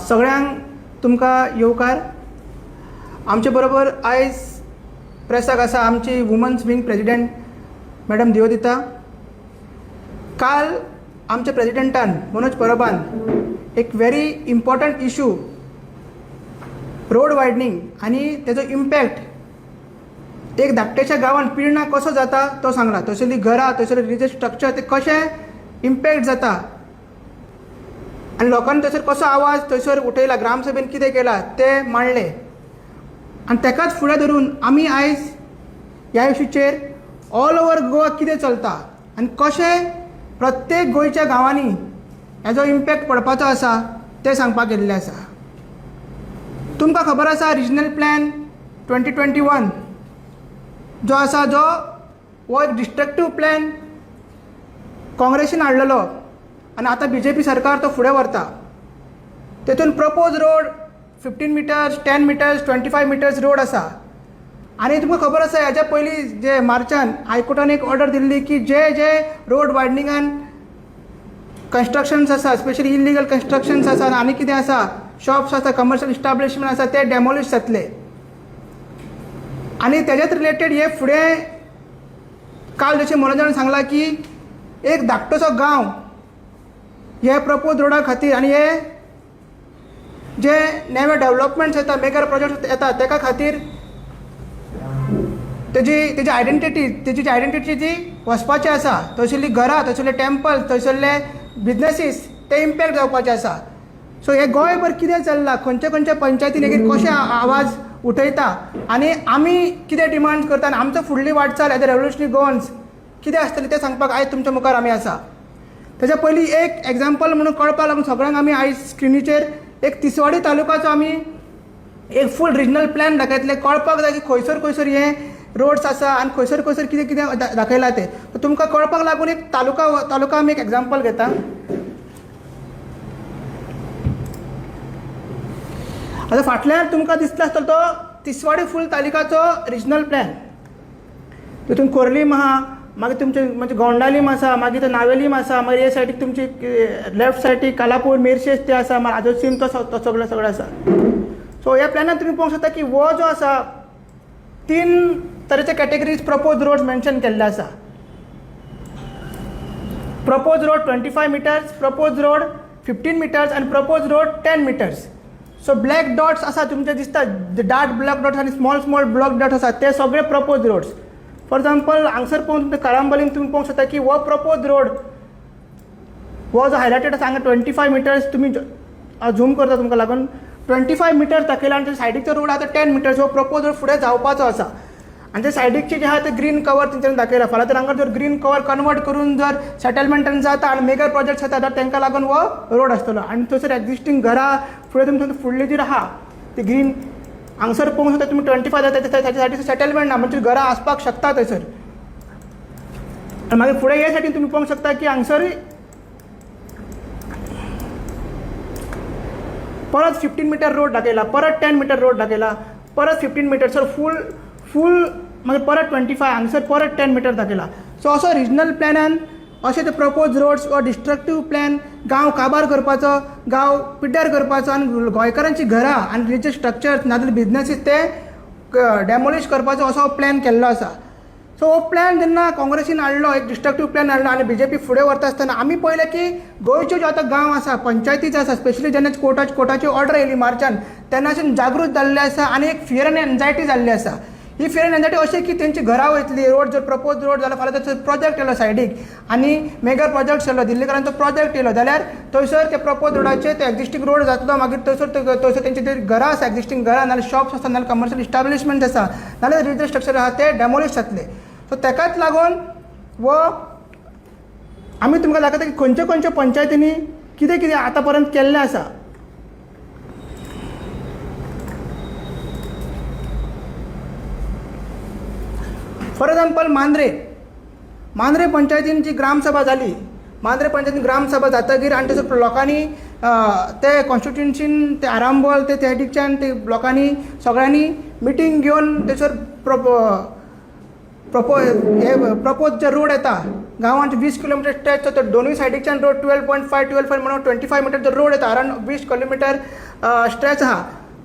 सगळ्यांक तुमकां येवकार. आमचे बरोबर आयज प्रेसाक आसा आमची women's wing president madam Deodita. काल आमच्या प्रेजिडेंटान मनोज परबान एक very important issue road widening आनी तेजो इम्पॅक्ट एक धाकट्याच्या गांवान पिर्णा कसो जाता तो सांगला. थंयसरलीं घरां, थंयसरलें रिलीजियस स्ट्रक्चर ते कशें इम्पॅक्ट जाता आनी लोकांनी थंयसर कसो आवाज थंयसर उठयला, ग्रामसभेन कितें केलां तें मांडलें. आनी तेकाच फुडें धरून आमी आयज ह्या इशूचेर ऑल ओवर गोवा कितें चलता आनी कशें प्रत्येक गोंयच्या गांवांनी हेजो इम्पॅक्ट पडपाचो आसा तें सांगपाक गेल्लें आसा. तुमकां खबर आसा रिजनल प्लॅन 2021 जो आसा, जो हो एक डिस्ट्रक्टीव प्लॅन काँग्रेसीन हाडलेलो आनी आतां बीजेपी सरकार तो फुडें व्हरता. तेतून propose road 15 meters, 10 meters, 25 meters road आसा. आनी तुमकां खबर आसा हेज्या पयलीं जे मार्चान हायकोर्टान एक ऑर्डर दिल्ली की जे जे रोड वायडनिंगान कन्स्ट्रक्शन्स आसा, स्पेशली इलिगल कन्स्ट्रक्शन्स आसा आनी कितें आसा, शॉप्स आसा, कमर्शियल इस्टाब्लिशमेंट आसा, ते डेमोलिश जातले. आनी तेज्याच रिलेटेड हे फुडें काल जशें मनोजान सांगलां की एक धाकटोसो गांव हे प्रपोज रोडा खातीर आनी हे जे नवे डेवलपमेंट्स येता, मेगा प्रोजेक्ट्स येता, तेका खातीर तेजी तेजी आयडेंटिटी, तेजी जी आयडेंटिटी जी वचपाची आसा, थंयसरलीं घरां, थंयसरले टेम्पल, थंयसरले बिजनसीस ते इम्पॅक्ट जावपाचे आसा. सो हे गोंयभर कितें चल्लां, खंयच्या खंयच्या पंचायतीन एक कशें आवाज उठयता आनी आमी कितें डिमांड करता आनी आमचो फुडली वाटचाल एज अ रेवोल्युशनरी गोवन्स कितें आसतली तें सांगपाक आयज तुमच्या मुखार आमी आसा. तेच्या पयलीं एक एग्जाम्पल म्हणून कळपाक लागून सगळ्यांक आमी आयज स्क्रिनीचेर एक तिसवाडी तालुकाचो आमी एक फूल रिजनल प्लॅन दाखयतले. कळपाक जाय की खंयसर खंयसर हे रोड्स आसा आनी खंयसर खंयसर कितें कितें दाखयलां तें तुमकां कळपाक लागून एक तालुका तालुका आमी एक एग्जाम्पल घेता. आतां फाटल्यान तुमकां दिसता आसतलो तो तिसवाडी फूल तालुकाचो रिजनल प्लॅन. तितून खोर्लीम आहा, मागीर तुमचे म्हणजे गोंडालीम आसा, मागीर तो नावेलीम आसा, मागीर हे सायडीक तुमची लेफ्ट सायडीक कालापूर मेरशेज ते आसा, मागीर आजोसीम तो सगळें सगळें आसा. सो ह्या प्लॅनान तुमी पळोवंक शकता की हो जो आसा तीन तरेचे कॅटेगरीज प्रपोज रोड्स मेन्शन केल्ले आसा. Propose road 25 meters, propose road 15 meters आनी propose road 10 meters. So black dots आसा तुमचे दिसता, डार्क ब्लॅक डॉट्स आनी स्मॉल स्मॉल ब्लॅक डॉट्स आसा ते सगळे प्रपोज रोड्स. फॉर एग्जाम्पल हांगसर पळोवन तुमचे कारांबोलीम तुमी पळोवंक शकता की हो प्रपोज रोड हो जो हायलायटेड आसा हांगा 25 मिटर्स तुमी झूम करता तुमकां लागून 25 मिटर्स दाखयला आनी सायडीकचो रोड आसा 10 मिटर्स हो प्रपोज रोड फुडें जावपाचो आसा. आनी ते सायडीकचे जे आहा ते ग्रीन कवर तेंच्यांनी दाखयला. फाल्यां तर हांगा जर ग्रीन कवर कन्वर्ट करून जर सेटलमेंटान जाता आनी मेगा प्रोजेक्ट्स जाता जाल्यार तांकां लागून हो रोड आसतलो. आनी थंयसर एग्जिस्टींग घरां फुडें तुमच्या फुडली जी आहा ती ग्रीन हांगसर पळोवंक शकता तुमी 25 जाता ताच्या सायडीक सेटलमेंट ना, म्हणजे घरां आसपाक शकता थंयसर. आनी मागीर फुडें हे सायडीन तुमी पळोवंक शकता की हांगसर परत 15 मिटर रोड दाखयला, परत 10 मिटर रोड दाखयला, परत 15 मिटर सर फूल फूल मागीर परत 25 हांगसर परत 10 मिटर दाखयला. सो असो रिजनल प्लॅनान अशे ते प्रपोज रोड्स वा डिस्ट्रक्टीव प्लॅन गांव काबार करपाचो, गांव पिड्ड्यार करपाचो आनी गोंयकारांची घरां आनी रिलीजियस स्ट्रक्चर्स नाजाल्यार बिजनसीस ते डेमोलिश करपाचो असो प्लॅन केल्लो आसा. सो हो प्लॅन जेन्ना काँग्रेसीन हाडलो, एक डिस्ट्रक्टीव प्लॅन हाडलो आनी बीजेपी फुडें व्हरता आसतना आमी पळयलें की गोंयच्यो ज्यो आतां गांव आसा, पंचायतीच आसा, स्पेशली जेन्ना कोर्टाची ऑर्डर येयली मार्चान तेन्नाच्यान जागृत जाल्ले आसा आनी एक फियर आनी एन्जायटी जाल्ली आसा. ही फियर आनी एन्जायटी अशी की तेंची घरां वयतली, रोड जर प्रपोज रोड जाल्यार फाल्यां थंयसर प्रोजेक्ट येयलो सायडीक आनी मेगा प्रोजेक्ट्स येयलो, दिल्लीकारांचो प्रोजेक्ट येयलो जाल्यार थंयसर ते प्रपोज रोडाचेर ते एग्जिस्टींग रोड जातलो. मागीर थंयसर थंयसर तेंची जी घरां आसा, एग्जिस्टींग घरां नाजाल्यार शॉप्स आसा, नाजाल्यार कमर्शियल इस्टाब्लिशमेंट आसा, नाजाल्यार रिलीजियस स्ट्रक्चर आसा ते डेमोलिश जातले. सो तेकाच लागून वो आमी तुमकां दाखयता की खंयच्या खंयच्या पंचायतींनी कितें कितें आतां पर्यंत केल्लें आसा. फॉर एग्जाम्पल मांद्रे, मांद्रे पंचायतीन जी ग्रामसभा जाली, मांद्रे पंचायतीन ग्रामसभा जातकीर आनी थंयसर लोकांनी ते कॉन्स्टिट्युएन्सीन ते आरांबोल ते त्या ते लोकांनी सगळ्यांनी मिटींग घेवन थंयसर हे प्रपोज जे रोड येता गांवांत 20 किलोमिटर स्ट्रेच, तो दोनूय सायडीच्यान रोड 12.5, 12.5 म्हणून 25 मिटर जो रोड येता, अरावंड 20 किलोमिटर स्ट्रेच आहा.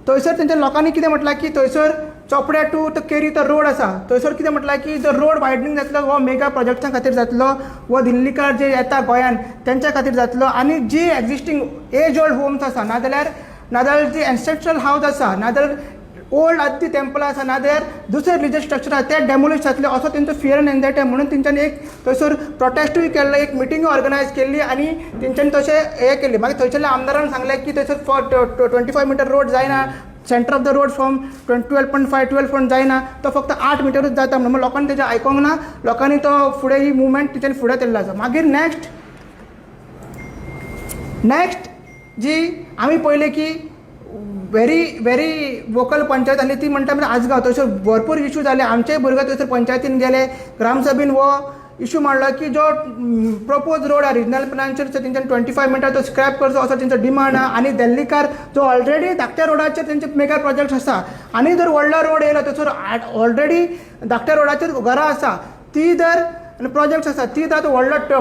थंयसर तेंच्या लोकांनी कितें म्हटलां की थंयसर चोपड्या टू तो केरी तो रोड आसा, थंयसर कितें म्हटलां की जो रोड वायडनींग जातलो हो मेगा प्रोजेक्टां खातीर जातलो, हो दिल्लीकार जे येता गोंयान तेंच्या खातीर जातलो आनी जी एक्झिस्टींग एज ओल्ड होम्स आसा, नाजाल्यार जी एन्सेस्ट्रल हावज आसा, नाजाल्यार ओल्ड आद्दी टेम्पलां आसा, नाजाल्यार दुसरे रिलिजियस स्ट्रक्चर आसा, ते डेमोलिश जातले असो तेंचो फियर आनी एन्जायटी. म्हणून तेंच्यांनी एक थंयसर प्रोटेस्टूय केल्लो, एक मिटींगूय ऑर्गनायज केल्ली आनी तेंच्यांनी तशें हें केलें. मागीर थंयसरल्या आमदारान सांगलें की थंयसर 25 मिटर रोड जायना, center of the road from 12.5, 12 point जायना, तो फक्त 8 मिटरूच जाता म्हणून. लोकांनी तेजें आयकोंक ना. लोकांनी तो फुडें ही मुवमेंट तेंच्यांनी फुडें केल्लो आसा. मागीर नेक्स्ट जी आमी पळयलें की व्हेरी व्हेरी वोकल पंचायत आसली ती म्हणटा म्हणजे आजगांव. थंयसर भरपूर इशू जाले. आमचेय भुरगे थंयसर पंचायतीन गेले, ग्रामसभेन हो इशू मांडलो की जो प्रपोज रोड आहा रिजनल प्लॅनाचेर तेंच्यानी 25 मिटर तो स्क्रॅप करचो असो तेंचो डिमांड आहा. आनी दिल्लीकार जो ऑलरेडी धाकट्या रोडाचेर तेंचे मेगा प्रोजेक्ट आसा आनी जर व्हडलो रोड येयलो, थंयसर ऑलरेडी धाकट्या रोडाचेर घरां आसा ती जर आनी प्रोजेक्ट्स आसा ती जर व्हडलो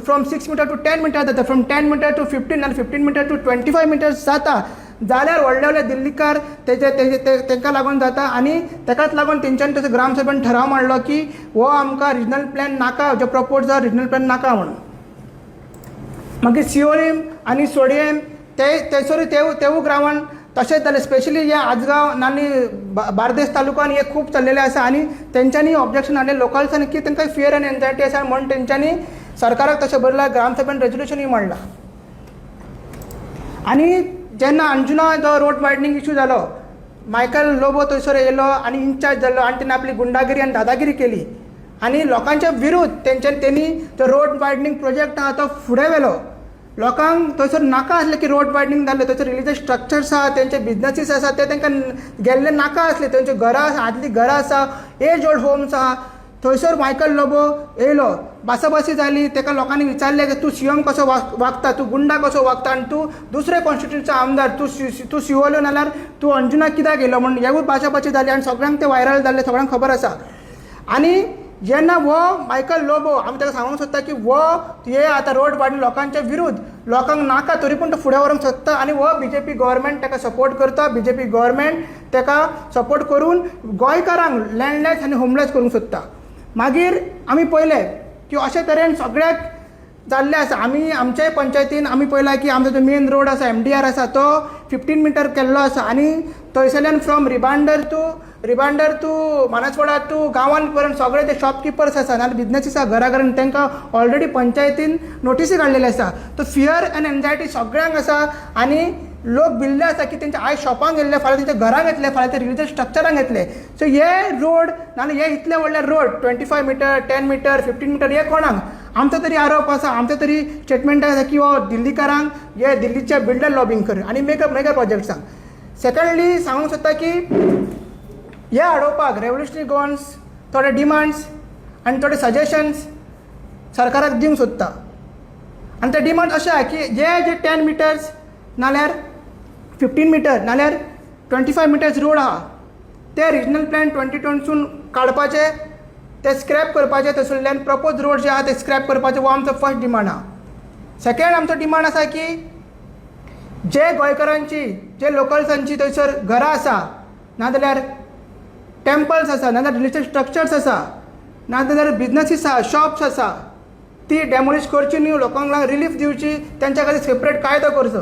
from 6 meter to 10 meter जाता, from 10 meter to 15 आनी 15 meter to 25 meters जाता जाल्यार व्हडले व्हडले दिल्लीकार तेजे ते तांकां लागून जाता. आनी ताकाच लागून तेंच्यांनी तसो ग्रामसभेन ठराव मांडलो की हो आमकां रिजनल प्लॅन नाका, जो प्रपोज आहा रिजनल प्लॅन नाका म्हणून. मागीर सिओलिम आनी सोडियम ते थंयसरूय तेवूय ग्राउंड तशेंच जालें. स्पेशली हे आजगांव आनी बार्देस तालुक्यान हे खूब चल्लेलें आसा आनी तेंच्यांनी ऑब्जेक्शन हाडलें लोकल्सांनी की तांकां फियर आनी एन्जायटी आसा म्हूण तेंच्यांनी सरकाराक तशें बरयलां, ग्रामसभेन रेजोल्युशनूय मांडलां. आनी जेन्ना अंजुना जो रोड वायडनींग इशू जालो, मायकल लोबो थंयसर येयलो आनी इन्चार्ज जालो आनी तेणें आपली गुंडागिरी आनी दादागिरी केली आनी लोकांच्या विरुद्ध तेंच्यानी तेणी तो रोड वायडनींग प्रोजेक्ट आहा तो फुडें व्हेलो. लोकांक थंयसर नाका आसलें की रोड वायडनींग जालें. थंयसर रिलिजियस स्ट्रक्चर्स आहा, तेंचे बिजनसीस आसा, ते तांकां गेल्ले नाका आसले. तेंच्यो घरां आसा, आदलीं घरां आसा, एज ओल्ड होम्स आहा. थंयसर मायकल लोबो येयलो, भासाभासी जाली. ताका लोकांनी विचारलें की तूं सीएम कसो वागता, तूं गुंडा कसो वागता आनी तूं दुसरे कॉन्स्टिट्युन्सीचो आमदार, तूं शिवोले नाल्यार तूं अंजुना कित्याक येयलो म्हूण. हेवूय भाशाभाशी जाली आनी सगळ्यांक तें व्हायरल जाल्लें, सगळ्यांक खबर आसा. आनी जेन्ना हो मायकल लोबो, आमी ताका सांगूंक सोदता की हो हे आतां रोड वायडनींग लोकांच्या विरुद्ध, लोकांक नाका तरी पूण तो फुडें व्हरूंक सोदता आनी हो बीजेपी गव्हर्मेंट ताका सपोर्ट करता. बीजेपी गव्हर्मेंट ताका सपोर्ट करून गोंयकारांक लँडलेस आनी होमलेस करूंक सोदता. मागीर आमी पळयलें की अशे तरेन सगळ्याक जाल्लें आसा. आमी आमच्याय पंचायतीन आमी पळयलां की आमचो जो मेन रोड आसा, एमडीआर आसा, तो 15 मिटर केल्लो आसा आनी थंयसरल्यान from Ribandar to Manaswada to गांवान पर्यंत सगळे ते शॉपकिपर्स आसा नाल्यार बिजनसीस आसा घरा घरान, तांकां ऑलरेडी पंचायतीन नोटिसी काडलेले आसा. तो फियर आनी एन्जायटी सगळ्यांक आसा आनी लोक भिल्ले आसा की तेंच्या आयज शॉपांक गेल्ले, फाल्यां तेंच्या घरांक येतले, फाल्यां ते रिलिजियस स्ट्रक्चरांक येतले. सो हे रोड नाल्यार हे इतले व्हडले road 25 meter, 10 meter, 15 meter हे कोणाक? आमचो तरी आरोप आसा, आमचो तरी स्टेटमेंट आसा की हो दिल्लीकारांक, हे दिल्लीच्या बिल्डर लॉबींग कर आनी मेगा प्रोजेक्ट्सांक. सेकंडली सांगूंक सोदता की हे आडोवपाक रेवोल्युशनरी गोवन्स थोडे डिमांड्स आनी थोडे सजेशन्स सरकाराक दिवंक सोदता. आनी ते डिमांड अशें आहा की जे जे 10 मिटर्स नाल्यार 15 मिटर नाल्यार 25 मिटर्स रोड आहा ते रिजनल प्लॅन 2020सून काडपाचे, ते स्क्रॅप करपाचे. थंयसरल्यान प्रपोज रोड जे आहा ते स्क्रॅप करपाचे, हो आमचो फर्स्ट डिमांड आहा. सेकंड आमचो डिमांड आसा की जे गोंयकारांची, जे लोकल्सांची थंयसर घरां आसा, नाजाल्यार टेम्पल्स आसा, नाजाल्यार रिलिजियस स्ट्रक्चर्स आसा, नाजाल्यार बिजनसीस आसा, शॉप्स आसा, ती डेमोलिश करची न्हू, लोकांक रिलीफ दिवची, तेंच्या खातीर सेपरेट कायदो करचो.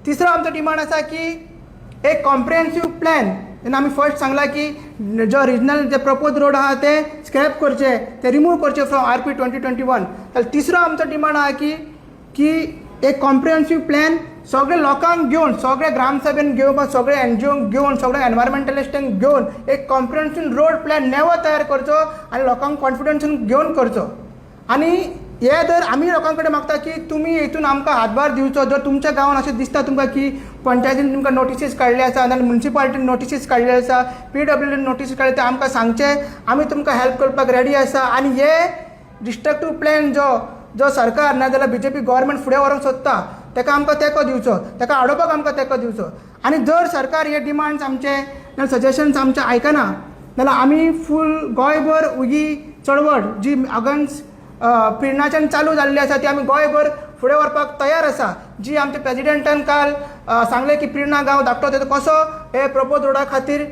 तिसरो आमचो डिमांड आसा की एक कॉम्प्रिहेन्सीव प्लॅन, जेन्ना आमी फर्स्ट सांगला की जो रिजनल जे प्रपोज रोड आहा ते स्क्रॅप करचे, ते रिमूव करचे फ्रॉम आरपी 2021. जाल्यार तिसरो आमचो डिमांड आहा की एक कॉम्प्रिहेन्सीव प्लॅन सगळे लोकांक घेवन, सगळे ग्रामसभेन घेवन, सगळे एनजीओंक घेवन, सगळे एनवायरमेंटलिस्टांक घेवन एक कॉम्प्रिहेन्सीव रोड प्लॅन नेवो तयार करचो आनी लोकांक कॉन्फिडन्सान घेवन करचो. आनी हे जर आमी लोकां कडेन मागता की तुमी हितून आमकां हातभार दिवचो. जर तुमच्या गांवान अशें दिसता तुमकां की पंचायतीन तुमकां नोटिसीस काडले आसा, नाल्यार मुन्सिपालिटीन नोटिसीस काडले आसा, पीडब्ल्यूडीन नोटीस काडले, ते आमकां सांगचें. आमी तुमकां हेल्प करपाक रेडी आसा. आनी हे डिस्ट्रक्टीव प्लॅन जो जो सरकार नाजाल्यार बीजेपी गव्हर्मेंट फुडें व्हरूंक सोदता ताका आमकां तेंको दिवचो, ताका आडोवपाक आमकां तेंको दिवचो. आनी जर सरकार हे डिमांड्स आमचे, सजेशन्स आमचे आयकना नाल्यार आमी फूल गोंयभर ही चळवळ जी अगेन्स्ट पिर्णाच्यान चालू जाल्ली आसा ती आमी गोंयभर फुडें व्हरपाक तयार आसा. जी आमच्या प्रेजिडेंटान काल सांगलें की पिर्णा गांव धाकटो, तेजो कसो हे प्रपोज रोडा खातीर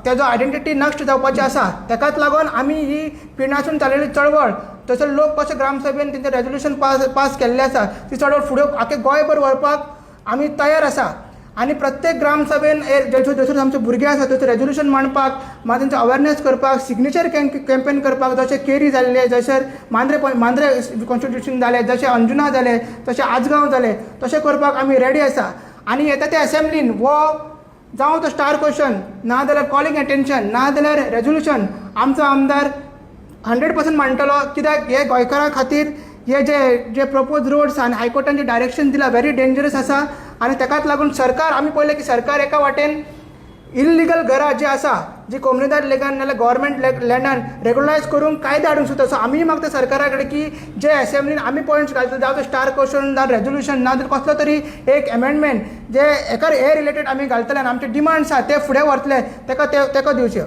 तेजो आयडेंटिटी नश्ट जावपाची आसा. तेकाच लागून आमी ही पिर्णासून चालयल्ली चळवळ, थंयसर लोक कशे ग्रामसभेन तेंचे रेजोल्युशन पास केल्लें आसा, ती चळवळ फुडें आख्खे गोंयभर व्हरपाक आमी तयार आसा. आनी प्रत्येक ग्रामसभेन जसो आमचे भुरगे आसा थंयसर रेजोल्युशन मांडपाक, मागीर तेंचो अवेरनेस करपाक, सिग्नेचर कॅम्पेन करपाक, जशें केरी जाल्लें, जशें मांद्रे कॉन्स्टिट्युशन जालें, जशें अंजुना जालें, तशें आजगांव जालें, तशें करपाक आमी रेडी आसा. आनी येता ते असेंब्लीन हो जावं तो स्टार क्वेश्चन, ना जाल्यार कॉलिंग एटेन्शन, ना जाल्यार रेजोल्युशन आमचो आमदार 100% मांडटलो. कित्याक हे गोंयकारां खातीर हे जे जे प्रपोज रोड्स आनी हायकोर्टान जे डायरेक्शन दिलां, व्हेरी डेंजरस आसा. आनी तेकाच लागून सरकार, आमी पळयलें की सरकार एका वाटेन इल्लिगल घरां जी आसा, जी कोमुनिदाद लेगान नाल्यार गव्हर्मेंट लँडान रेगुलरायज करूंक कायदे हाडूंक सोदता. सो आमीय मागता सरकारा कडेन की जे एसेंब्लीन आमी पॉयंट्स घालतले, जावं तो स्टार क्वेश्चन, जावं रेजोल्युशन, ना जाल्यार कसलो तरी एक एमेंडमेंट जे हेका हे रिलेटेड आमी घालतले आनी आमचे डिमांड्स आहा ते फुडें व्हरतले, तेका ते तेका दिवचे.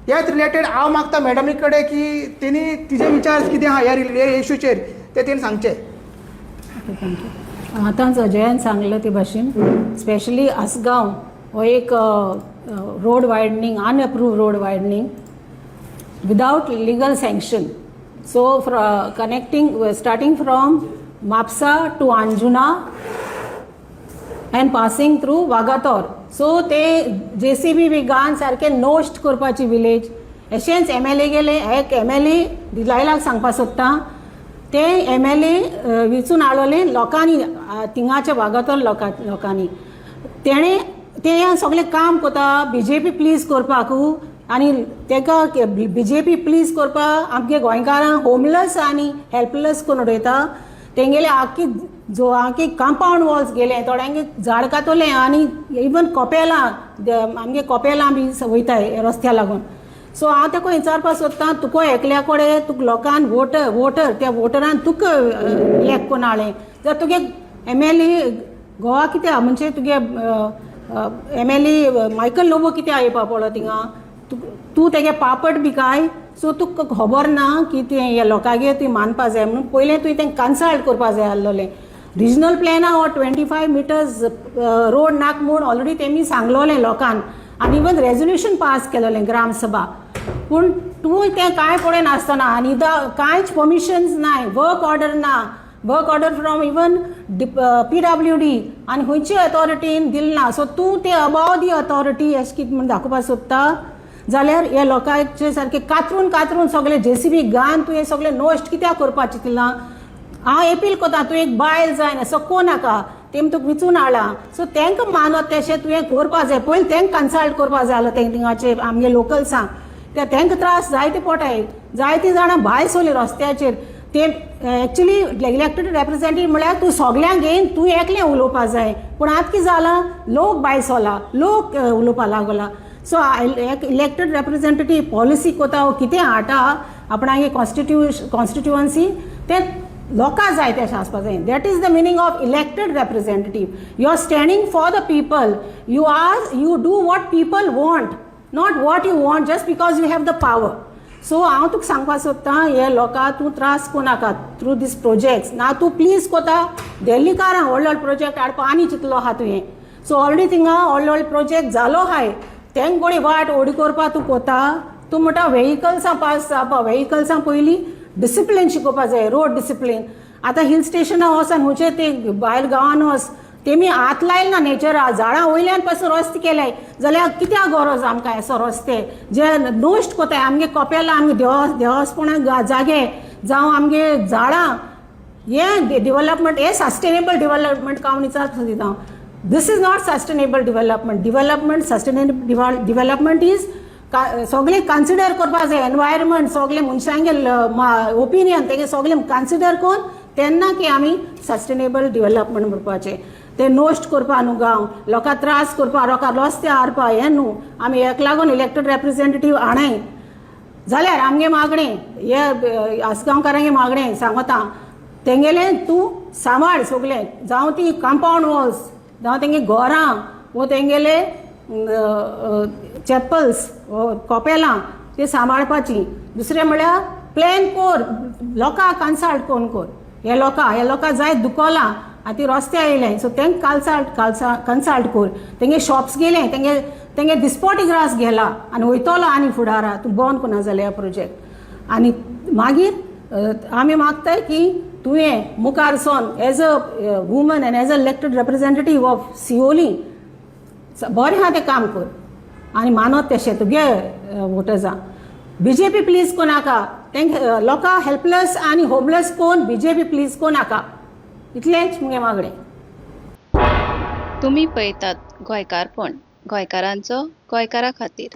ह्याच रिलेटेड हांव मागता मॅडमी कडेन की तेणी तिजे विचार कितें आहा ह्या इशूचेर ते तेणी सांगचे. Thank you. आतांच अजयान सांगलें ते भाशेन, स्पेशली आसगांव हो एक road widening, unapproved road widening without legal sanction. So connecting, starting from Mapusa to Anjuna and passing through Vagator. So ते जेसीबी बी गान सारके नोस्ट करपाची विलेज. अशेंच एमएलए गेले, एक एमएलए डिलायलाक सांगपा सोदता, ते एमएलए विचून हाडलोले लोकांनी, थिंगाच्या वागातोर लोकांनी. तेणें ते सगळें काम करता बीजेपी प्लीज करपाक. आनी तेका बीजेपी प्लीज करपाक आमगे गोंयकारांक होमलेस आनी हेल्पलेस करून उडयता. तेंगेले आख्खी जो आख्खी कंपाउंड वॉल्स गेले, थोड्यांगे झाड कातोले आनी इवन कोपेलां, आमगे कोपेलां बी वयताय रस्त्या लागून. सो हांव तेका विचारपाक सोदता, तुका एकल्या कडेन तुका लोकान वोटर त्या वोटरान तुका इलेक्ट करून हाडलें, जर तुगे एमएलए गोवा कित्याक, म्हणजे तुगे एमएलए मायकल लोबो कित्याक येवपा पडलो थिंगा? तूं तेगे पापट बी काय? सो तुका खबर ना की तें ह्या लोकांगेर तुवें मानपा जाय म्हणून पयलें तुवें तेंकां कन्सल्ट करपा जाय आसलोलें. रिजनल प्लॅना हो 25 मिटर्स रोड नाक म्हूण ऑलरेडी तेमी सांगलोलें लोकांक आनी इवन रेजोल्युशन पास केलोलें ग्रामसभा. पूण तूं तें कांय पळयनासतना आनी कांयच परमिशन्स नाय, वर्क ऑर्डर ना, work order from even PWD आनी खंयची अथॉरिटीन दिल ना. सो तूं ते अबाव दी अथॉरिटी अशें कितें म्हूण दाखोवपाक सोदता जाल्यार हे लोकांचे सारके कातरून कातरून सगळे जेसीबी गान तूं हे सगळे नश्ट कित्याक करपाक चिंतलां? हांव एपील करता, तूं एक बायल जायना सको नाका, तेम तुका विचून हाडला, सो तांकां मानत तशें तुवें करपा जाय. पयलीं तांकां कन्सल्ट करपा जाय आसलो. तें थिंगाचे आमगे लोकल्सांक ते तांकां त्रास जायते पोटाय, जायतीं जाणां भायर सरली रस्त्याचेर. ते एक्चुली इलेक्टेड रेप्रेझेंटेटिव्ह म्हळ्यार तूं सगल्यांक घेवन तूं एकलें उलोवपा जाय, पूण आतां कितें जालां, लोक भायर सरला, लोक उलोवपा लागला. सो इलेक्टेड रेप्रेझेंटेटिव्ह पॉलिसी कोता, कितें हाडटा आपणागे कॉन्स्टिट्युअन्सी, ते लोकां जाय तशें आसपा जाय. That is the meaning of elected representative. You are standing for the people. You do what people want, not what you want just because you have the power. So हांव तुका सांगपाक सोदता, हे लोकां तूं त्रास करूं नाका थ्रू these projects. ना तूं प्लीज कोता दिल्लीकारांक व्हडले व्हडले प्रोजेक्ट हाडपा आनी चिंतलो आहा तुवें. सो ऑलरेडी थिंगा व्हडले व्हडले प्रोजेक्ट जालो आहाय, तेंक कोणी वाट ओडी करपा तूं कोता. तूं म्हणटा वेहिकल्सां पास जावपा, वेहिकल्सां पयलीं डिसिप्लीन शिकोवपा जाय, रोड डिसिप्लीन. आतां हिल स्टेशनां वचोन खंयचे ते भायल गांवान वच, तेमी हात लायल ना नेचरा, झाडां वयल्यान पासून रस्ते केले जाल्यार कित्याक गरज आमकां असो रस्ते जे नश्ट कोताय आमगे कोपेलां, आमगे देवस्पणा जागे जावं आमगे झाडां? हे डेव्हलपमेंट, हे सस्टेनेबल डेव्हलपमेंट काय विचार दिता. This is not sustainable development. Development, sustainable development is सगळें कन्सिडर करपा जाय, एनवायरमेंट, सगळे मनशांगे ओपिनियन तेगे सगळें कन्सिडर करून तेन्ना की आमी सस्टेनेबल डेव्हलपमेंट म्हणपाचें. ते नश्ट करपा न्हू, गांव लोकां त्रास करपा, लोकां रस्ते हाडपा हें न्हू. आमी हेका लागून इलेक्टेड रेप्रेझेंटेटीव हाणाय जाल्यार आमगे मागणें, हे आसगांवकारांगे मागणें सांगता, तेंगेलें तूं सांबाळ सगलें, जावं ती कंपाउंड वॉल्स, जावं तेंगे घरां वो तेंगेले चॅपल्स कॉपेलां ते सांबाळपाची. दुसरें म्हळ्यार प्लॅन कोर, लोकांक कन्सल्ट कोण कोर. हे लोकां, हे लोकां जायत दुकोलां आनी ती रस्त्यार येयले, सो तेंक कालसाल्ट कन्सल्ट कोर. तेंगे शॉप्स गेले, तेंगे दिसपोटी ग्रास गेला आनी वयतलो आनी फुडारा तूं बंद कोना जाल्यार प्रोजेक्ट. आनी मागीर आमी मागताय की तुवें मुखार सोन as a woman and as a elected representative of Siolim बरें आहा तें काम कर आनी मानत तेशें तुगे वोटर्सां. बीजेपी प्लीज कोनाका, तेंक लोकां हेल्पलेस आनी होपलेस कोन बीजेपी प्लीज कोनाका, इतलेंच मुगे मागणें. तुमी पळयतात गोंयकारपण, गोंयकारांचो गोंयकारा खातीर.